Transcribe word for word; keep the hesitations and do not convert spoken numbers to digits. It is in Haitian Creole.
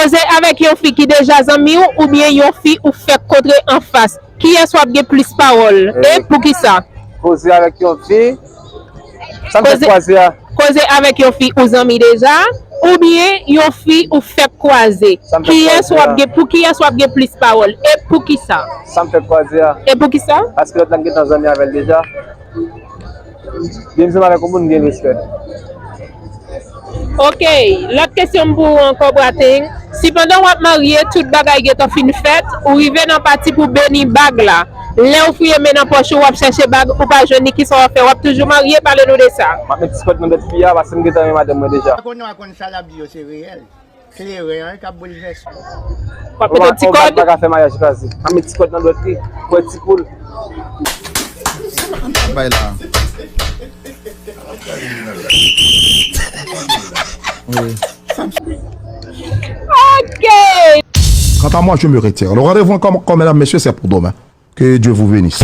Koze avèk yon fi ki deja zanmi w oubyen yon fi ou fèk kontre anfas? Kiyès w ap gen plis pawòl? E poukisa? Koze avèk yon fi. Sa m fèk kwaze a. Koze avèk yon fi ou zanmi deja oubyen yon fi ou fèk kwaze? Kiyès w ap gen, pou kiyès w ap gen plis pawòl? E poukisa? Sa m fèk kwaze a. E poukisa? Paske lòt la m gentan zanmi avè l deja. Depi m zanmi avèk yon moun, m gen respè. Ok, lòt kesyon m pou ou ankò, Brateng. Si pandan w ap marye, tout bagay gentan fin fèt, ou rive nan pati pou beni bag la. Lè ou fouye men nan pòch ou, w ap chèche bag, ou pa jwenn li, kisa w ap fè? W ap toujou marye? Pale nou de sa. M ap met ti kòd nan dwèt fi a, paske m gentan renmen madanm mwen deja. Kounye a konn sa l ap di yo se reyèl. Kleren an k ap boulvèse. W ap mete ti kòd. Bag a fè maryaj kraze. M ap met ti kòd nan dwèt li. Kwè ti poul. Bay la. Ok. Quant à moi, je me retire. Le rendez-vous encore, mesdames, messieurs, c'est pour demain. Que Dieu vous bénisse.